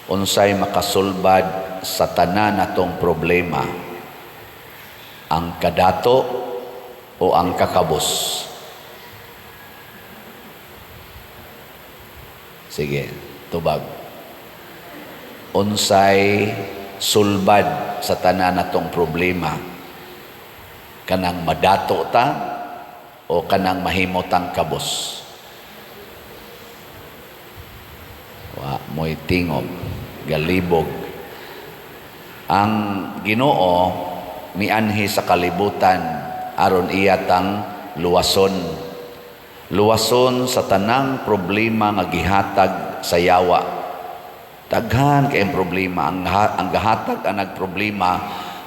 Unsay makasulbad sa tanan natong problema? Ang kadato o ang kakabos? Sige, tubag. Unsay sulbad sa tanan natong problema? Kanang madato ta o kanang mahimotang kabos? Wa mo'y tingog, galibog. Ang Ginoo mianhi sa kalibutan aron iya tang luwason. Luwason sa tanang problema nga gihatag sa yawa. Daghan kayong problema. Ang gahatag ang nagproblema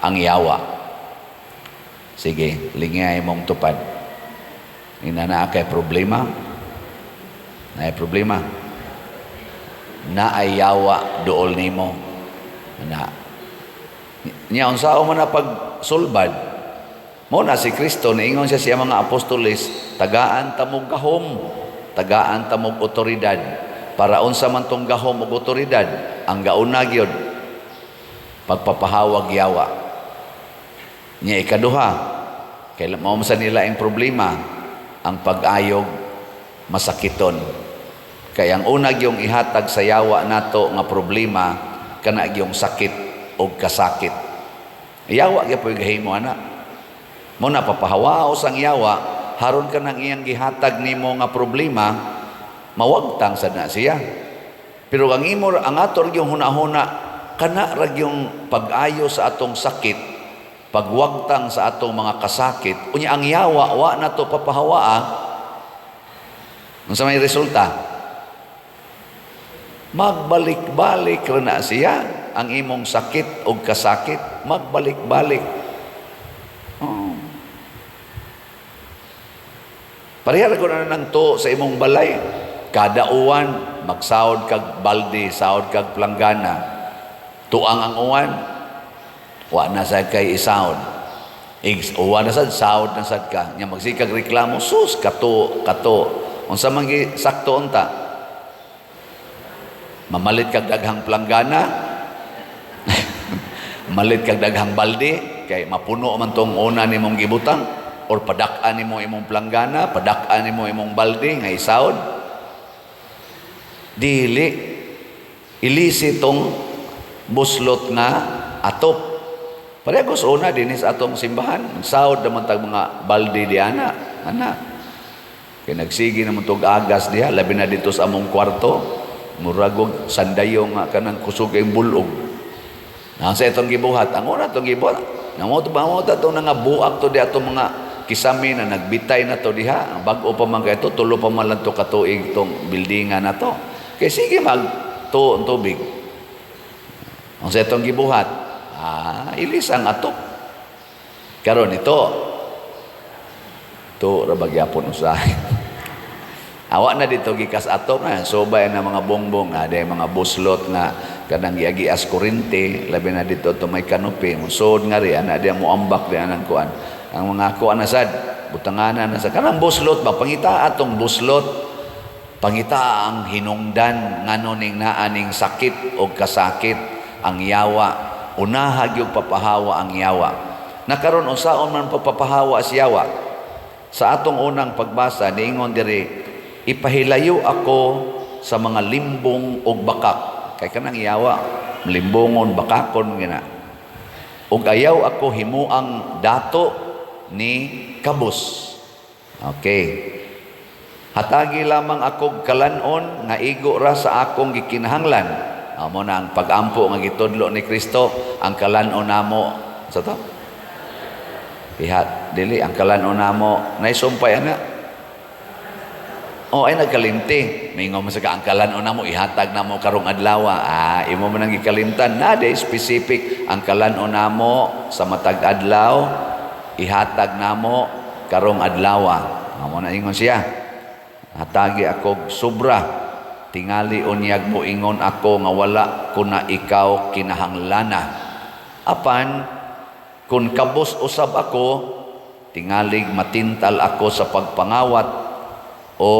ang yawa. Sige, lingay mong tupad. Ina naa kay problema? Naay problema? Naay yawa duol nimo. Na. Nya unsaon man na pagsulbad? Mo na si Kristo niingon siya sa mga apostoles, tagaan ta mog gahom, tagaan ta mog otoridad. Para unsa man tong gahom ug otoridad, ang gauna gyud pagpapahawag yawa. Nya ikaduha, kay mao man sa nila ang problema, ang pag-ayog masakiton. Kay ang una gyung ihatag sa yawa nato nga problema kana gyung sakit og kasakit. Yawa gyud gahimo ana. Mo na papahawaos ang yawa, haron ka nang iyang gihatag nimo nga problema, mawagtang sad na siya. Pero ang imo ang ato gyung hunahuna kana ra gyung pag-ayo sa atong sakit, pagwagtang sa atong mga kasakit, unya ang yawa wa na to papahawaa. Unsa may resulta? Magbalik-balik ra na siya ang imong sakit og kasakit, magbalik-balik. Oh. Pareha ra ko na nang to sa imong balay. Kada uwan magsaod kag balde, saod kag planggana. Tuang ang uwan, wa na sad kay isaod. Igs uwan na sad, saod na sad ka. Nya magsikag reklamo, sus kato kato. Unsa man gi sakto unta? Mamalit kag daghang planggana, malit kag daghang balde, kay mapuno man tong una nimong gibutang, or padak-an nimo imong planggana, padak-an nimo imong balde nga isaod. Dili ilisi tong buslot nga atop. Parehas una dinhi sa atong simbahan, saod naman tag mga balde di ana, ana. Kay nagsige naman tog agas diha, labi na dito sa among kwarto, muragog sandayo nga kanang kusog ay bulog. Ang sa itong gibuhat, ang una itong gibuhat, namo to ba mo ta to nga buak to di atong mga kisame na nagbitay na to diha, bag-o pa man kay to, tulo pa man lang to katuig tong buildingan na to. Kay sige mag to ang tubig. Ang sa itong gibuhat, ilis ang atop. Karon ito, to ra bagyapon usahay. Awa na dito gikas atop na subay na mga bongbong na day mga buslot nga kanang giagias kurente, labi na dito to may kanupi musod nga ri ana diya moambak di anang kuan. Ang mga kuan na sad butanganan na sad kanang buslot ba, pangita atong buslot, pangita ang hinungdan ngano ning naa ning sakit og kasakit ang yawa. Unaha gyud papahawa ang yawa. Nakaron unsaon man pagpapahawa si yawa? Sa atong unang pagbasa niingon diri, ipahilayo ako sa mga limbong og bakak. Kay kanang yawa, limbongon, bakakon gina. Og ayaw ako himuang dato ni kabus. Okay. Hatagi lamang akog kalanon nga igo ra sa akong gikinahanglan. Amo na ang pag-ampo nga gitudlo ni Kristo, ang kalanon namo sa to. Ihat dili ang kalanon namo naisumpay ana. Oh, ay nagkalimti. Mingon mo sa ka, ang kalanon namo ihatag namo karong adlaw. Imo man ang gikalimtan na de specific ang kalanon namo sa matag adlaw ihatag namo karong adlaw. Amo na ingon siya. Hatagi ako sobra. Tingali unyag mo ingon ako nga wala ko na ikaw kinahanglana. Apan kun kabos usab ako, tingalig matintal ako sa pagpangawat o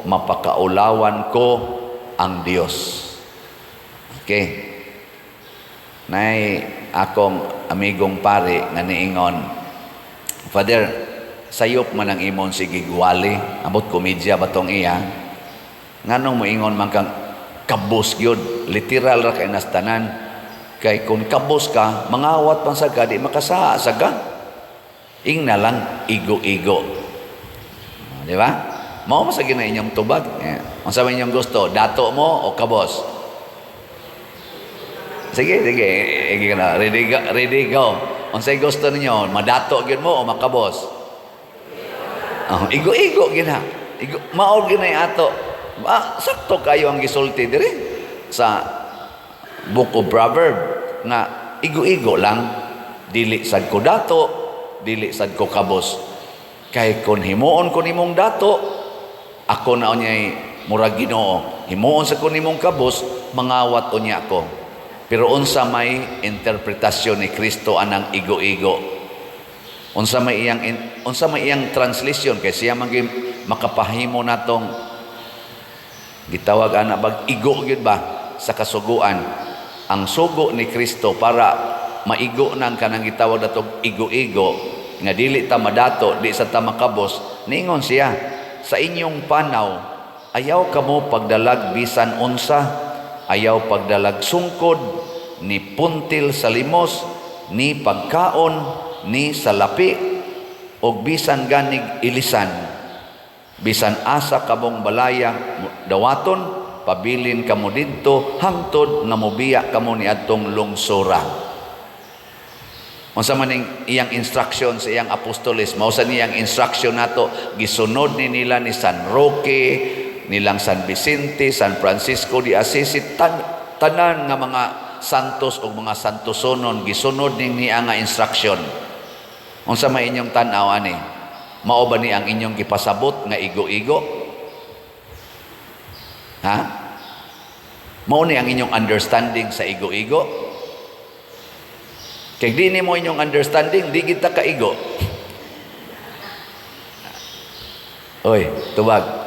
mapakaulawan ko ang Dios. Okay. Nay akong amigong pare nga niingon, "Father, sayop man ang imong sige gwali." Ambot komedya ba tong iya? Nganong moingon man kang kabos gyud, literal ra kay nas tanan. Kay kung kabos ka, mangawat man sa ka, di makasaa sa ka. Ingna lang igo-igo. Di ba? Mao man sa gina inyong tubag. Eh, unsa man inyong gusto, dato mo o kabos? Sige, sige. Sige na. Ready, go, ready, go. Unsay gusto ninyo? Madato gyud mo o makabos? Oh, igo-igo gyud ha. Igo, mao gyud na ato. Ah, sakto kayo ang gisulti diri sa Book of Proverb nga igo-igo lang, dili sad ko dato, dili sad ko kabos. Kay kung himuon ko nimong dato, ako na unyay murag Ginoo. Himuon sa ko nimong kabos, mangawat unya ako. Pero unsa may interpretasyon ni Kristo anang igo-igo? Unsa may iyang translation kay siya man gyud makapahimo natong gitawag ana bag igo gyud ba sa kasuguan? Ang sugo ni Kristo para maigo nang kanang gitawag natong igo-igo nga dili ta madato, di sa ta makabos, ningon siya, "Sa inyong panaw, ayaw kamo pagdalag bisan unsa, ayaw pagdalag sungkod, ni puntil sa limos, ni pagkaon, ni salapi, og bisan ganig ilisan. Bisan asa kamong balaya dawaton, pabilin kamo didto hangtod nga mobiya kamo niadtong lungsura." Unsa man ning iyang instruction sa iyang apostoles, mao sa niyang instruction nato, gisunod ni nila ni San Roque, nilang San Vicente, San Francisco de Assisi, tanan nga mga santos o mga santosonon, gisunod ning niya nga instruction. Unsa may inyong tan-aw ani? Mao ba ni ang inyong gipasabot nga igo-igo? Ha? Mao ni ang inyong understanding sa igo-igo? Kay di nimo inyong understanding, di kita kaigo. Oy, tubag.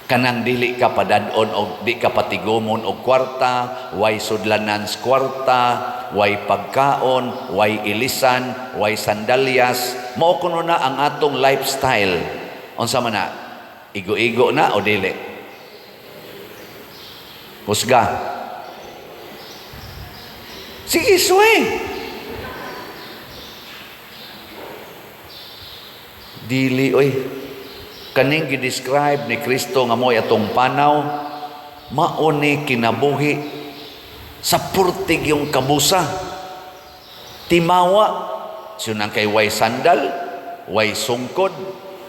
Kanang dili ka padadon og di ka patigumon og kwarta, way sudlanan sa kwarta, way pagkaon, way ilisan, way sandalyas, mao kuno na ang atong lifestyle. Unsa man na? Igo-igo na o dili? Husga. Sige, suway. Dili, oy. Kaning gi-describe ni Kristo nga mo'y atong panaw, mao ni kinabuhi sa purtig yung kabusa. Timawa, sunang kay way sandal, way sungkod,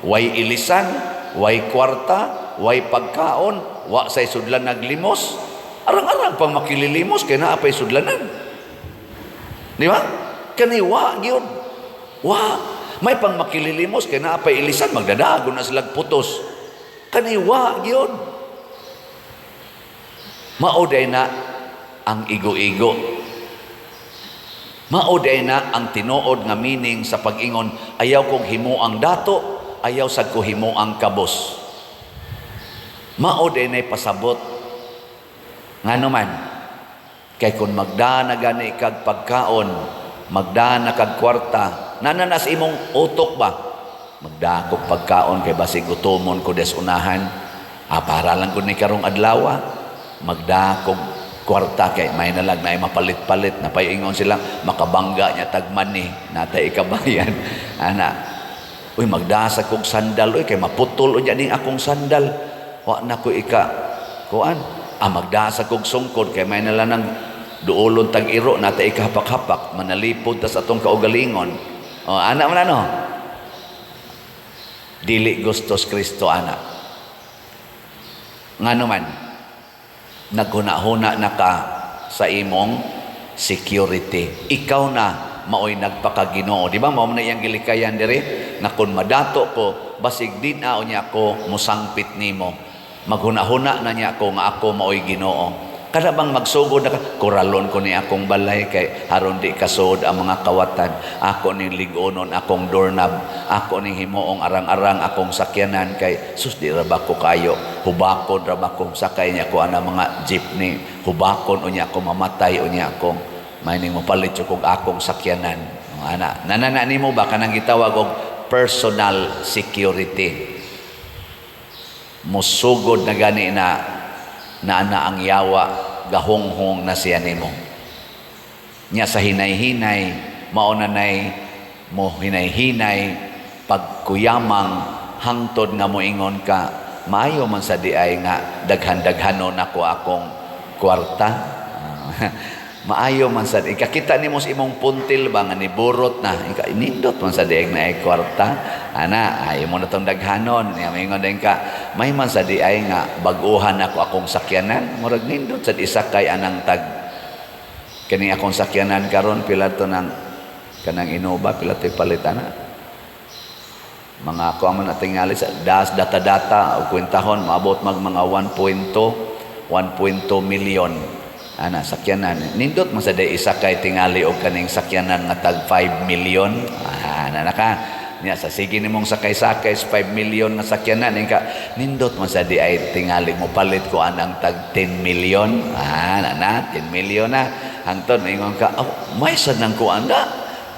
way ilisan, way kwarta, way pagkaon, wa say sudlan naglimos. Arang-arang pang makililimos kay naa pay sudlanan. Di ba? Kani wa gyud. Wa. May pang makililimos kay naa pay ilisan, magdadago na silag putos. Kani wa gyud. Mao day na ang igo-igo. Mao day na ang tinuod nga meaning sa pag-ingon, ayaw kong himuang dato, ayaw sad ko himuang kabos. Mao day na pasabot. Ngano man, kay kung magdana gani kag pagkaon, magdana kag kwarta, nananas imong utok ba? Magdakog pagkaon kay basig gutomon ko des unahan. Ah, para lang ko ni karong adlaw. Magdakog kwarta kay may nalag na mapalit-palit na paingon sila makabangga niya tagman ni natay ikabayan. Ana, uy, magdasa kog sandal, uy, kay maputol unya ning akong sandal, wa na ko ika kuan. Ah, magdasa kog sungkod kay may nala nang duolon tag iro, natay ikahapak-hapak, manalipod tas atong kaugalingon. O, ana man ano, dili gustos Kristo ana. Ngano man, naghuna-huna na ka sa imong security. Ikaw na maoy nagpakaginoo. Di ba mao man na iyang gilikayan diri nga kun madato ko, basig din na niya ako musangpit nimo. Maghuna-huna na niya ako nga ako maoy Ginoo. Kada bang magsugod na ka, kuralon ko ni akong balay kay haron di kasod ang mga kawatan. Ako ning ligonon akong doorknob, ako ning himuong arang-arang akong sakyanan kay sus di ra ba ko kayo, hubakon ra ba kong sakay niya ko ana mga jeepney, hubakon unya ako mamatay unya ako. May mo palit jud kog akong sakyanan. Ana, nanana nimo ba kanang gitawag og personal security? Musugod na gani na na ang yawa, gahonghong na siya nimo. Nya sa hinay-hinay, mao na nay mo hinay-hinay pagkuyamang hangtod nga moingon ka, "Maayo man sa diay nga daghan-daghanon ako akong kwarta." Maayo man sa ikakita nimo sa imong puntil ba nga niburot na ika, "Nindot man sa diay na ay kwarta ana, ayo mo na tong daghanon." Nya moingon din ka, "May man sa diay nga bag-uhan ako akong sakyanan, murag nindot sad isakay anang tag kani akong sakyanan karon." Pila to nang kanang Innova? Pila to palit ana? Mga kuha man na tingali sa das data-data o kwentahon, maabot mag mga 1.2 1.2 million ana sakyanan. Nindot man sa day isakay tingali og kaning sakyanan nga tag 5 million ana na ka. Nya sa sige nimong sakay-sakay sa 5 million nga sakyanan ka, "Nindot man sa di ay tingali mo palit ko anang tag 10 million ana na." 10 million na hangtod maingon ka, "Oh, may sad nang kuan na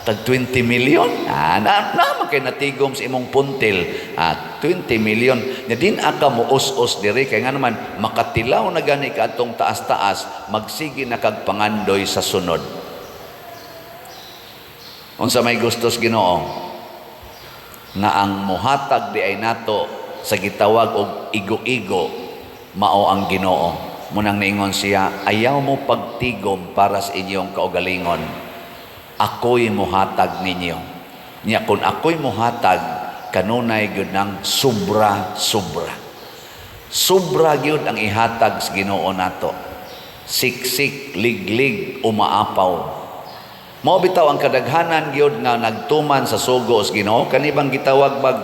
tag 20 million." Na na man kay natigom sa imong puntil. 20 million. Nya din aka mo us-us diri kay nga naman makatilaw na gani ka atong taas-taas, magsige na kag pangandoy sa sunod. Unsa may gustos Ginoo? Nga ang muhatag di ay nato sa gitawag og igo-igo mao ang Ginoo. Munang niingon siya, "Ayaw mo pagtigom para sa inyong kaugalingon. Ako'y muhatag ninyo." Nya kung ako'y muhatag, kanunay gyud nang sobra-sobra. Sobra gyud ang ihatag sa Ginoo nato. Siksik, liglig, umaapaw. Mao bitaw ang kadaghanan gyud nga nagtuman sa sugo sa Ginoo, kani bang gitawag bag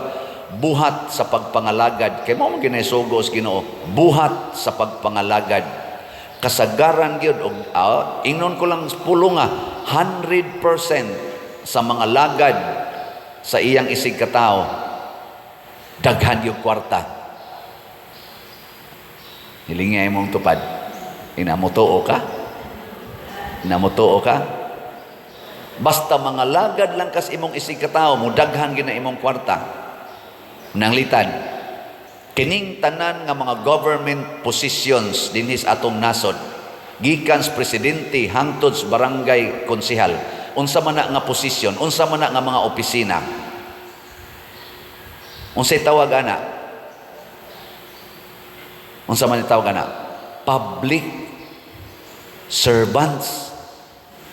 buhat sa pagpangalagad, kay mao man gyud sugo sa Ginoo, buhat sa pagpangalagad. Kasagaran gyud og ingnon ko lang pulo nga 100% sa mga lagad sa iyang isig katao, daghan yung kwarta. Hilingi mong tupad. Inamutuo ka? Inamutuo ka? Basta mga lagad lang kas imong isig katao, mo daghan gina imong kwarta. Nanglitan, kining tanan nga mga government positions dinhi sa atong nasod, gikan sa presidente hangtod sa barangay konsehal, unsa man na nga posisyon, unsa man na nga mga opisina, unsay tawag ana? Unsa man tawag ana? Public servants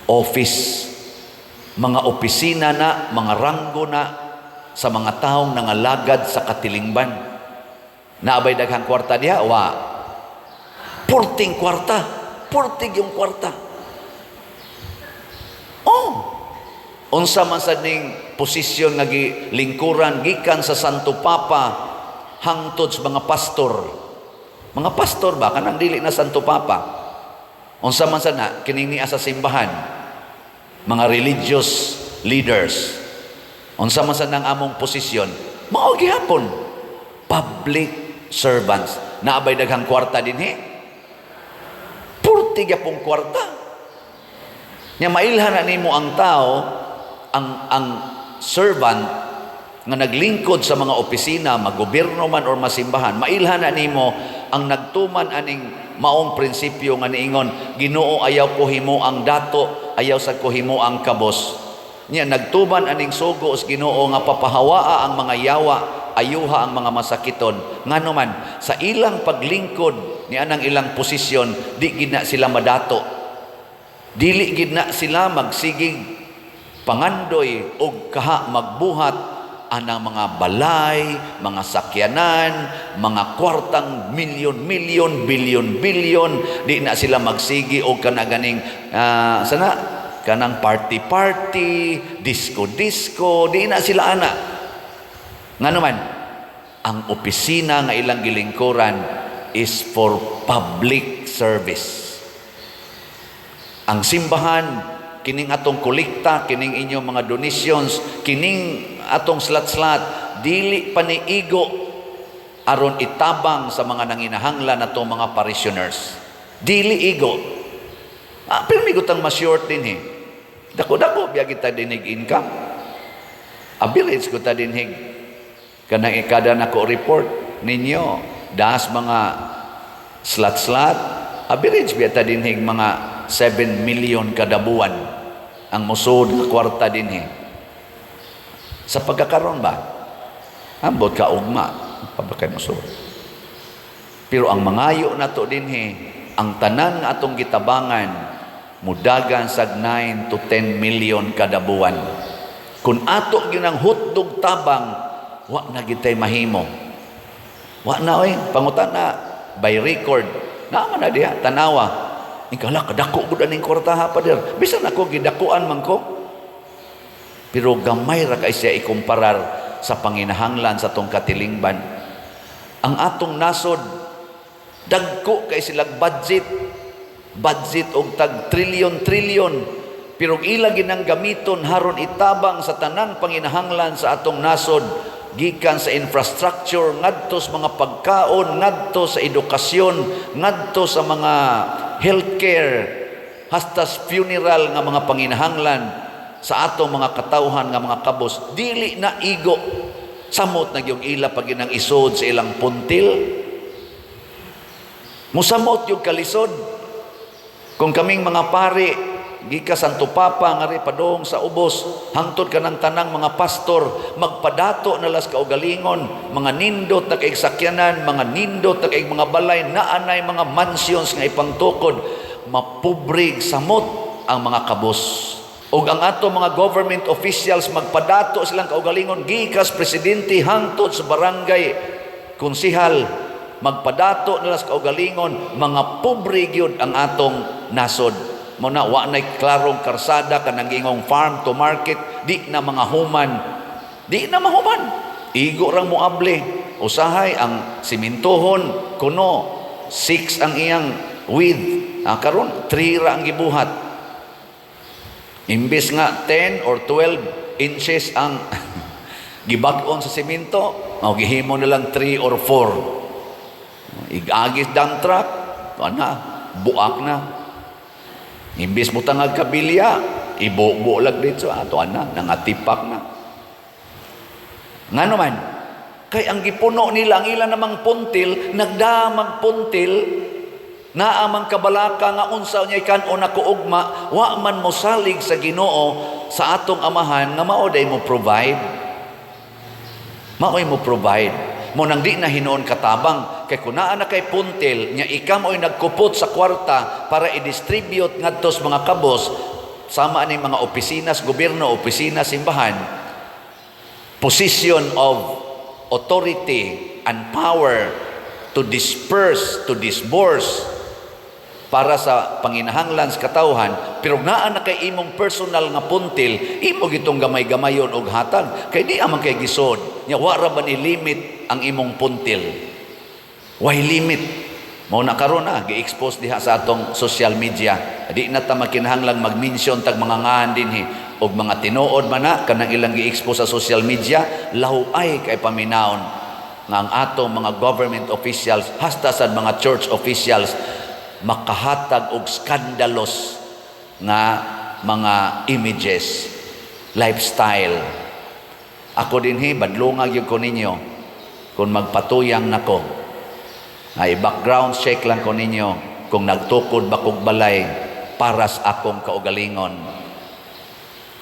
office, mga opisina na, mga ranggo na sa mga taong nangalagad sa katilingban. Naabay daghang kwarta diha? Wa. Purting kwarta. Purting yung kwarta. Oh. Unsa man sad ning posisyon nga gilingkuran gikan sa Santo Papa hangtod sa mga pastor? Mga pastor ba kanang dili na Santo Papa? Unsa man sad na kining niya sa simbahan? Mga religious leaders. Unsa man sad nang among posisyon? Mao gihapon. Public servants. Naabay daghang kwarta dinhi? Purti gyapong kwarta. Nya mailhan na nimo ang tao, ang servant nga naglingkod sa mga opisina, magobyerno man or masimbahan, mailhan na nimo ang nagtuman aning maong prinsipyo nga niingon, "Ginoo, ayaw ko himo ang dato, ayaw sa ko himo ang kabos." Nya nagtuman aning sugo sa Ginoo nga papahawaa ang mga yawa, ayuha ang mga masakiton. Ngano man sa ilang paglingkod ni anang ilang posisyon, di gid na sila madato. Dili gid na sila magsigig pangandoy og kaha magbuhat anang mga balay, mga sakyanan, mga kwartang milyon-milyon, bilyon-bilyon, di na sila magsigi og kana ganing sana kanang party-party, disco-disco, di na sila ana. Ngano man, ang opisina nga ilang gilingkuran is for public service. Ang simbahan, kining atong kolekta, kining inyong mga donations, kining atong slat-slat, dili pa ni igo aron itabang sa mga nanginahanglan atong mga parishioners. Dili igo. Ah, pero may gutang ma-short dinhi. Dako-dako biya kita dinhig income. Average ko ta dinhig kanang ikada nako report ninyo das mga slot-slot, average biya ta dinhig mga 7 million kada buwan ang musod nga kwarta dinhi. Sa pagkakaroon ba? Ambot ka ugma pa ba kay musod. Pero ang mangayo nato dinhi, ang tanan nga atong gitabangan mudagan sag 9 to 10 million kada buwan. Kung ato ginang hotdog tabang, wa na gitay mahimo. Wa na oy, pangutan na by record. Naa man na diha, tanawa. Ikaw kadako gud aning kwarta ha, pader. Bisan ako gidakuan man ko. Pero gamay ra kay siya ikumparar sa panginahanglan sa atong katilingban. Ang atong nasod dagko kay silag budget budget og tag trilyon trilyon, pero ila ginang gamiton haron itabang sa tanang panginahanglan sa atong nasod, gikan sa infrastructure ngadto sa mga pagkaon, ngadto sa edukasyon, ngadto sa mga healthcare, hasta sa funeral nga mga panginahanglan sa atong mga katawhan nga mga kabos, dili na igo. Samot na gyud ila pag ginang isod sa ilang puntil. Musamot yung kalisod. Kung kaming mga pari, gika Santo Papa ngari padong sa ubos, hangtod ka ng tanang mga pastor, magpadato na las kaugalingon, mga nindot na kaig sakyanan, mga nindot na kaig mga balay, naanay mga mansions nga ipangtukod, mapubrig samot ang mga kabos. Og ang ato mga government officials, magpadato silang kaugalingon, gikas presidente hangtod sa barangay konsihal, magpadato nila sa kaugalingon, mga pobre gyud ang atong nasod. Mo na wa nay klarong karsada, kanang gingong farm to market di na mga human, di na mahuman, igo rang moable. Usahay ang simintohon kuno 6 ang iyang width, karon 3 ra ang gibuhat. Imbes nga 10 or 12 inches ang gibag-on sa simento, o gihimo na lang 3 or 4. Igagis dump truck, ana, buak na. Imbes mo tangag kabilya, ibubo lag dito, ato ana, nangatipak na. Nga naman, kay ang gipuno nila, ang ilan namang puntil, nagdamag puntil, naa mang kabalaka nga unsa niya kan-on ako ugma, wa man mo salig sa Ginoo sa atong amahan nga mao day mo provide. Maoy mo provide. Mo nang di na hinuon katabang kay kun naa na kay puntil nya ikaw mo'y nagkupot sa kwarta para i-distribute ngadto sa mga kabos, sama ani mga opisina sa gobyerno, opisina simbahan, position of authority and power to disperse, to disburse para sa panginahanglan sa katawhan, pero naa na kay imong personal nga puntil, imo gitong gamay-gamayon og hatag kay di amang kay gisod nya. Wa ra ba ni limit ang imong puntil? Why limit? Mao na karon na gi-expose diha sa atong social media. Di na ta makinahanglang mag-mention tag mga ngalan dinhi og mga tinuod man na kanang ilang gi-expose sa social media. Lahuay kay paminawon nga ang atong mga government officials hasta sa mga church officials makahatag og scandalous nga mga images, lifestyle. Ako dinhi, badlunga gyud ko ninyo kung magpatuyang nako. Ay background check lang ko ninyo kung nagtukod ba kog balay para sa akong kaugalingon.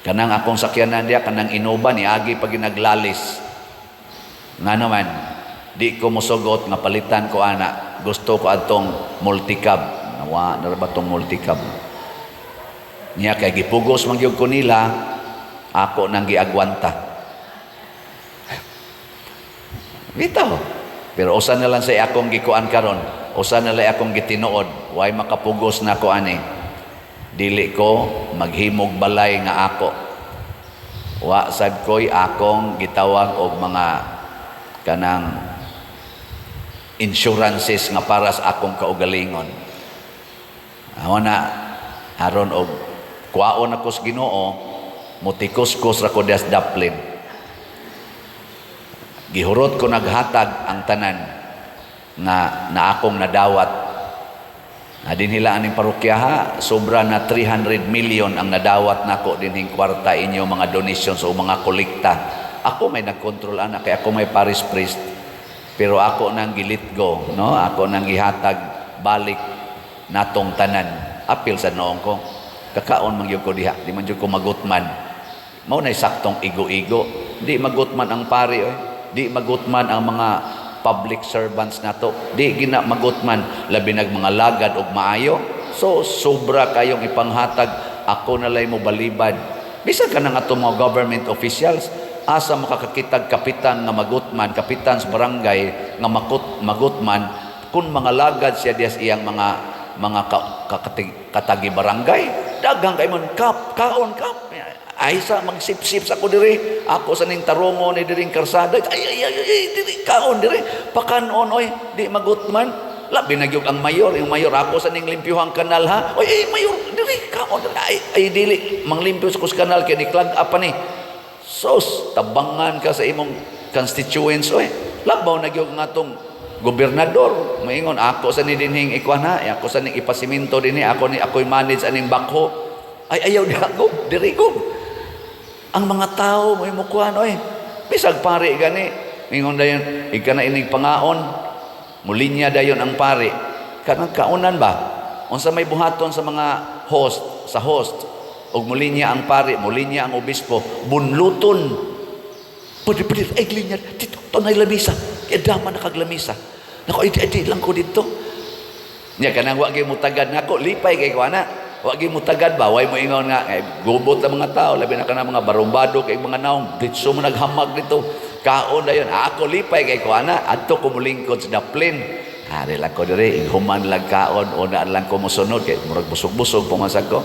Kanang akong sakyanan diya, kanang Innova, niagi pag naglalis. Nga naman, di ko mosugot nga palitan ko ana. Gusto ko atong multicab. Nawa, na ba tong multicab? Niya kay gipugos man gyud ko nila, ako nang giagwanta. Bitaw. Pero usa na lang sa akong gikuan karon, usa na lang akong gitinuod, way makapugos na ko ani. Dili ko maghimog balay nga ako. Wa sad ko'y akong gitawag og mga kanang insurances nga para sa akong kaugalingon. Amo na aron og kuwaon ako sa Ginoo, mutikos-kos ra ko dias daplin. Gihurot ko naghatag ang tanan nga na akong nadawat. Na dinhila aning parokya ha, sobra na 300 million ang nadawat nako dinhing kwarta, inyo mga donations o mga kolekta. Ako may nagkontrol ana kay ako may parish priest. Pero ako nang gi-let go, no? Ako nang gihatag balik natong tanan. Apil sa noong ko. Kakaon man gyud ko diha, di man gyud ko magutman. Mao nay saktong igo-igo. Di magutman ang pari oy. Di magutman ang mga public servants nato. Di gina magutman, labi nag mga lagad og maayo. So sobra kayong ipanghatag, ako na lay mo balibad. Bisan ka na nga itong mga government officials, asa makakakitag kapitan nga magutman, kapitan sa barangay nga magutman kung mga lagad siya diya sa iyang mga katagi barangay? Daghang kay man kap kaon kap, ay sa magsipsip sa ako diri, ako sa ning tarungo ni diring karsada, ay ay ay, ay diri kaon diri, pakanon oy, di magutman. Labi na gyud ang mayor, yung mayor, "Ako sa ning limpyuhang kanal ha." "Oy, ay mayor, diri kaon diri." "Ay ay, dili manglimpyo sa kus kanal kay ni clog up pa ni." Sos, tabangan ka sa imong constituents oy. Labaw na gyud nga atong gobernador, maingon, "Ako sa ni dinhing ikuan ha, ako sa ning ipasiminto dinhi, ako ni ako'y manage aning bakho." "Ay, ayaw diha gob, diri gob." Ang mga tao mo kuan oy. Bisag pari gani, ingon dayon, ika na inig pangaon, mulinya dayon ang pari. Kanang kaunan ba? Unsa may buhaton sa mga host, sa host, ug mulinya ang pari, mulinya ang obispo, bunluton. "Pwede, pwede, ay linya, dito, ito na lamisa. Kaya dama na kaglamisa. Nako, ay, ay, di lang ko dito." Nya kanang wa gyud mo tagad nako, lipay kay ko ana. Wa gyud mo tagad ba, way mo ingon nga ay, gubot ang mga tao, labi na kana mga barumbado kay mga naong, ditso mo naghamag dito. Kaon dayon. Ako lipay kay ko ana, adto ko mulingkod sa daplin. Ari lang ko diri, human lang kaon, una lang ko mosunod kay murag busog-busog pumasag ko.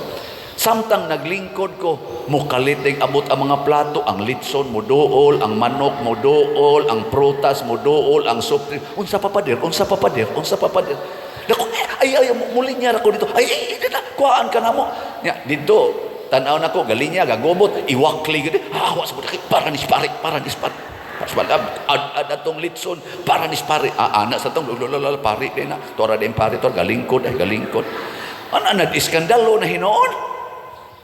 Samtang naglingkod ko, mukalitig abot ang mga plato, ang litson muduol, ang manok muduol, ang prutas muduol, ang soup. "Unsa pa, pader? Unsa pa, pader? Unsa pa, pader?" Nako, ay, ay, ay, mulinya ko dito. "Ay, ay, ay, ay, kuhaan ka na mo." Nya, dito, tanaw na ko, galinya, gagubot, iwakli, gani. "Ah, wa sa para ni pare, para ni pare. Ad, ad, atong litson, para ni pare." Ah, ana sa tong, lululul, pare din na. Tora din pare, tora, galingkod, ay, galingkod. Ano, nag-iskandalo na hinoon.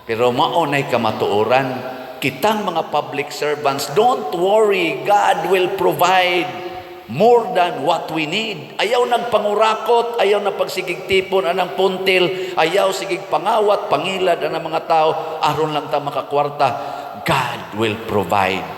Pero mao nay kamatuoran, kitang mga public servants, don't worry, God will provide more than what we need. Ayaw nagpangurakot, ayaw na pagsigig tipon anang puntil, ayaw sigig pangawat, pangilad anang mga tao, aron lang ta makakwarta. God will provide.